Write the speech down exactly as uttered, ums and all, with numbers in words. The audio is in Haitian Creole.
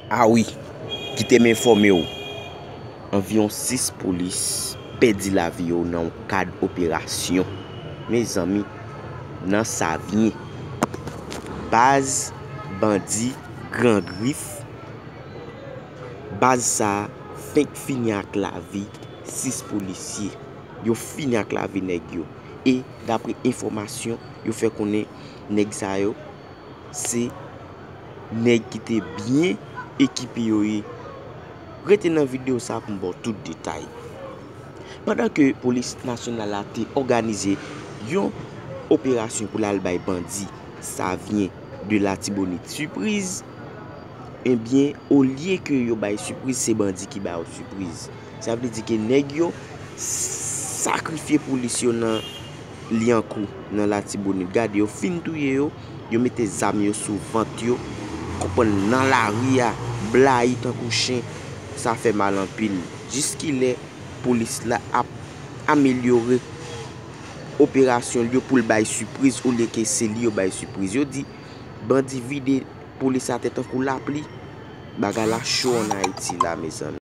A wi, kite m enfòme w. Anviwon sis polis pèdi lavi yo nan yon kad operasyon. Mezanmi, nan Savyen, baz bandi Gran Grif, baz sa a fenk fini ak lavi sis polisye. Yo fini ak lavi nèg yo. E dapre enfòmasyon, yo fè konnen nèg sa yo se nèg ki te byen ekipe yo ye. Rete nan videyo sa pou m ba w tout detay. Pandan ke polis nasyonal la te òganize yon operasyon pou l al bay bandi Savyen de Latibonit sipriz, ebyen, olye ke yo bay sipriz, se bandi ki ba yo sipriz. Sa vle di ke nèg yo sakrifye polis yo nan Lyankou, nan Latibonit. Gade, yo fin touye yo, yo mete zam yo sou vant yo, konprann, nan lari a, blayi tankou chen. Sa fè mal anpil. Jiskilè polis la ap amelyore operasyon l yo pou l bay sipriz olye ke se li yo bay sipriz? Yo di bandi vide polis atè tankou lapli. Bagay la cho ann Ayiti la, mezanmi.